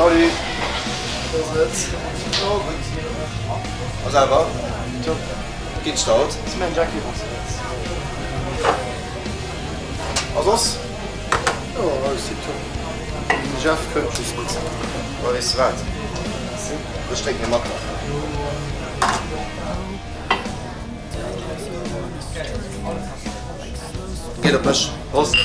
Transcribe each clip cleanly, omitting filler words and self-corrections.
Salut! Jo, gutt. A selwer? Top. Geet et der haut? A soss? Jo, alles tiptop. Den Jeff kënnt just net. Ma weess de wat? Ech drénken e mat der. Geet op mech. Prost!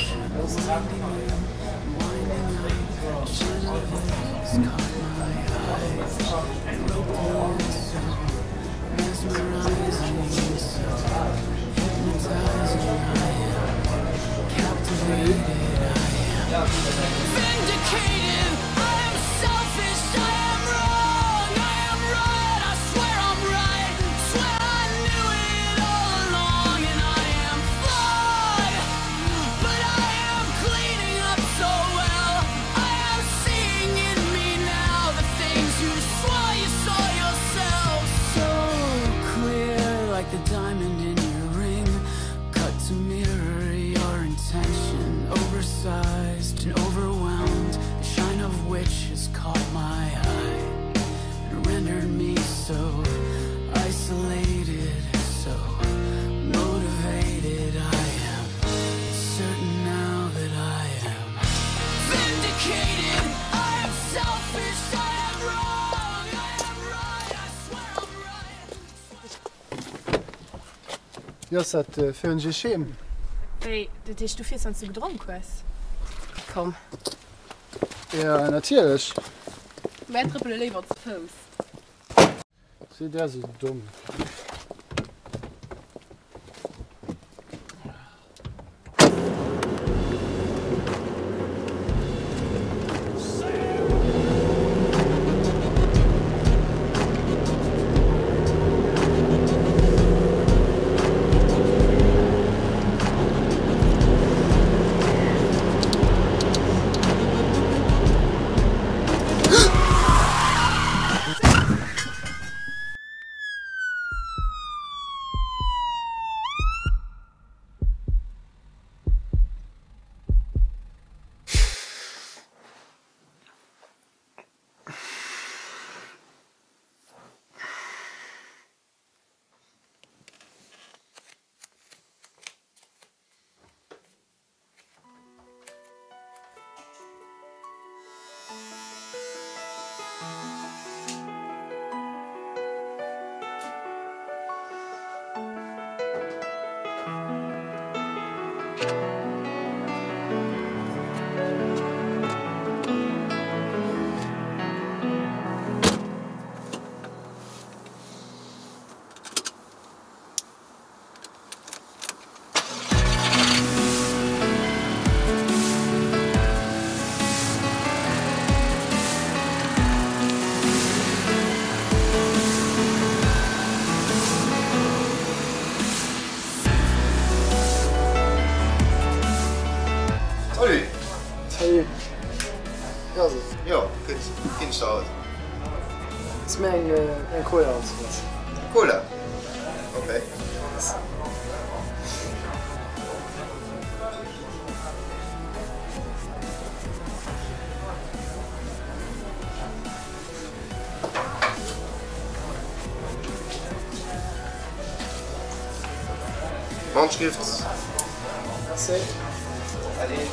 Wéi ass dat fir en Geschehen? Wéi, dat heescht du fiers wanns du gedronk hues? Komm. Jo, natierlech. Mär trëppele léiwer ze Fouss. Sidd där sou domm? Salut! Salut! Wéi ass et? Jo, gutt. Ginn ech der haut. Hues mir eng Cola anzesetzen? Cola? Ok. Handschrift. Merci. Allez.